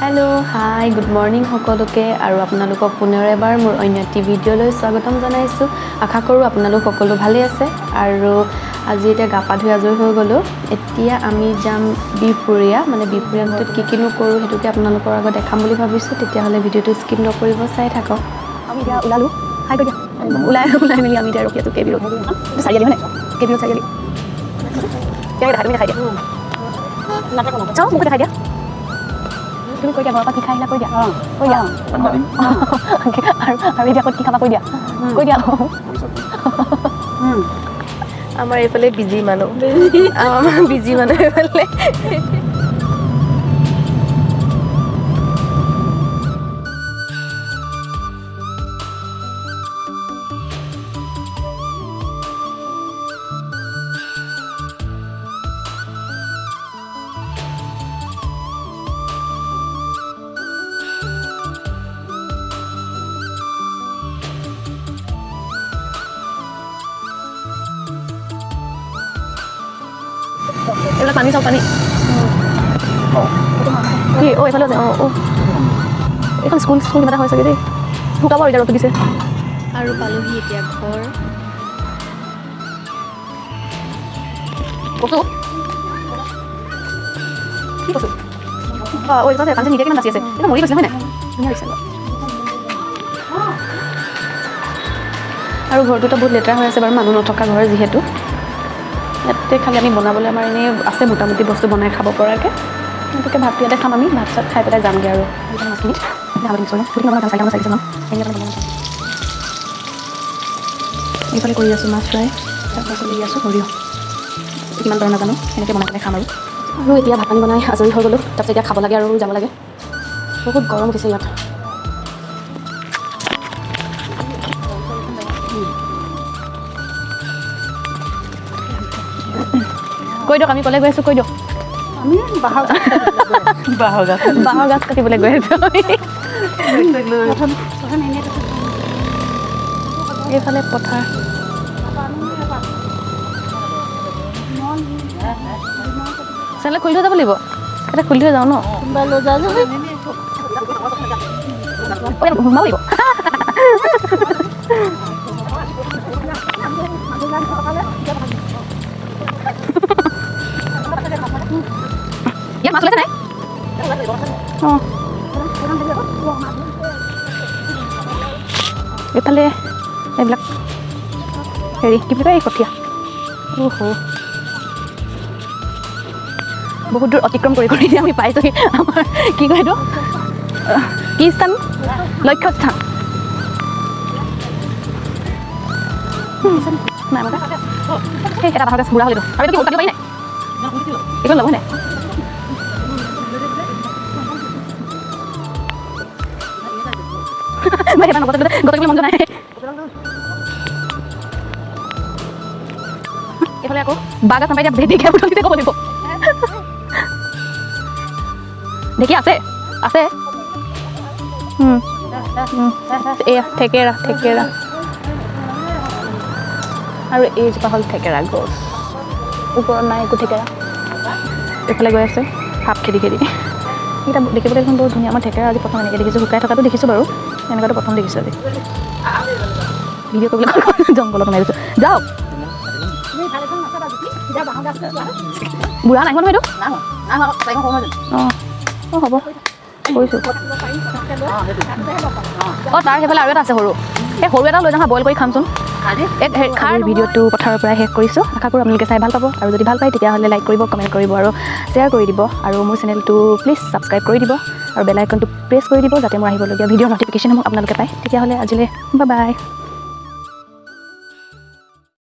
Hello', হাই, good morning সকলোকে আৰু আপোনালোকক পুনৰ এবাৰ মোৰ অন্য এটি ভিডিঅ'লৈ স্বাগতম জনাইছোঁ। আশা কৰোঁ আপোনালোক সকলো ভালেই আছে। আৰু আজি এতিয়া গা পা ধুই আজৰি হৈ গ'লোঁ। এতিয়া আমি যাম বিহপুৰীয়া, মানে বিহপুৰীয়াটোত কি কিনো কৰোঁ সেইটোকে আপোনালোকৰ আগত দেখাম বুলি ভাবিছোঁ। তেতিয়াহ'লে ভিডিঅ'টো স্কিপ নকৰিব, চাই থাকক। আমি এতিয়া ওলালোঁ, হাই কৰি দিয়া। ওলাই ওলাই মেলি আমি এতিয়া ৰখি আছোঁ কে বি ৰোড চাৰিআলি, হয়নে? কে বি ৰোড চাৰিআলি। কেনেকৈ দেখাই, তুমি দেখাই দিয়া। চাওঁ, মোকো দেখাই দিয়া। তুমি কৈ দিয়া, ঘৰৰ পৰা কি খাই আহিলা কৈ দিয়া, কৈ দিয়া। আৰু আৰু এতিয়া ক'ত কি খাবা কৈ দিয়া, কৈ দিয়া। আমাৰ এইফালে বিজি মানুহ, আমাৰ বিজি মানুহ এইফালে। এইবিলাক পানী চাওঁ, পানী কি? অ' এইফালে আছে। অঁ অঁ, এইখন স্কুল, স্কুল কিবা এটা হয় চাগে দেই। শুকাব আৰু এতিয়া ৰ'দটো দিছে। আৰু পালোহি এতিয়া ঘৰ। কচু কি কচু? অঁ অঁ, এইটো কাঞ্চন নিদিয়া কিমান বাচি আছে। এইটো মৰি গৈছিলে, হয় নাই? ধুনীয়া লাগিছে। আৰু ঘৰটোতো বহুত লেতেৰা হৈ আছে বাৰু, মানুহ নথকা ঘৰ যিহেতু। ইয়াতে খালি আমি বনাবলৈ আমাৰ এনেই আছে মোটামুটি বস্তু বনাই খাব পৰাকৈ, গতিকে ভাতটো ইয়াতে খাম আমি। ভাত চাত খাই পেলাই যামগৈ। আৰু মাছখিনিত হালধি মিক্স কৰি ল'ম, চাৰিটা চাৰি ল'ম। এইফালে কৰি আছোঁ মাছ ফ্ৰাই, তাৰপাছত দি আছোঁ সৰিয়হ। কিমান পাৰোঁ নাজানো, সেনেকৈ বনাই পেলাই খাম। আৰু আৰু এতিয়া ভাত পানী বনাই আজৰি হৈ গ'লোঁ। তাৰপিছত এতিয়া খাব লাগে আৰু যাব লাগে। বহুত গৰম উঠিছে ইয়াত। কৈ দিয়ক, আমি ক'লৈ গৈ আছোঁ কৈ দিয়ক। আমি বাঁহৰ বাঁহৰ গাছ বাঁহৰ গাছ কাটিবলৈ গৈ আছোঁ আমি। এইফালে পথাৰ। চেনেল খুলি থৈ যাব লাগিব, এটা খুলি থৈ যাওঁ ন? কোনোবাই লৈ যায় যদি। অ, ইয়াত সোমাব লাগিব। ইয়াত মাছ ওলাইছে নাই? অঁ, এইফালে এইবিলাক হেৰি কি বুলি কয়, এই কঠীয়া। অহ, বহুত দূৰ অতিক্ৰম কৰি কৰি এতিয়া আমি পাইছোঁহি আমাৰ কি কয় এইটো, কি স্থান, লক্ষ্যস্থান। নাই মাতা। সেই এটা বাঁহৰ গাছ বুঢ়া হ'ল এইটো। আৰু এইটো কি কাটিব পাৰি নাই? এইটো ল'ব নাই? মই সেইবাৰ নগজে গছকিবলৈ মন যোৱা নাই। এইফালে আকৌ বাঁহ গাছ নাপাই এতিয়া ঢেকীয়া বুটলিছে ক'ব লাগিব। ঢেকীয়া আছে, আছে। এয়া থেকেৰা, থেকেৰা। আৰু এইজোপা হ'ল থেকেৰা গছ। ওপৰত নাই একো থেকেৰা। এইফালে গৈ আছে সাপ খেদি খেদি। এইকেইটা দেখিবলৈ দেখোন বহুত ধুনীয়া। মই থেকেৰা আজি প্ৰথম এনেকৈ দেখিছোঁ। শুকাই থকাটো দেখিছোঁ বাৰু, এনেকুৱাটো প্ৰথম দেখিছোঁ আজি। ভিডিঅ' কৰিবলৈ জংঘলত সোমাই গৈছোঁ। যাওক, বুঢ়া নাই হোৱা নহয় এইটো। অঁ অঁ, হ'ব, কৰিছোঁ। অঁ, তাৰ সেইফালে আৰু এটা আছে সৰু। সেই সৰু এটা লৈ যাওঁ হা, বইল কৰি খামচোন। খাৰ। ভিডিঅ'টো পথাৰৰ পৰাই শেষ কৰিছোঁ। আশা কৰোঁ আপোনালোকে চাই ভাল পাব। আৰু যদি ভাল পায় তেতিয়াহ'লে লাইক কৰিব, কমেণ্ট কৰিব আৰু শ্বেয়াৰ কৰি দিব। আৰু মোৰ চেনেলটো প্লিজ ছাবস্ক্ৰাইব কৰি দিব আৰু বেল আইকনটো প্ৰেছ কৰি দিব, যাতে মোৰ আহিবলগীয়া ভিডিঅ' নটিফিকেশ্যনসমূহ আপোনালোকে পায়। তেতিয়াহ'লে আজিলৈ বাই বাই।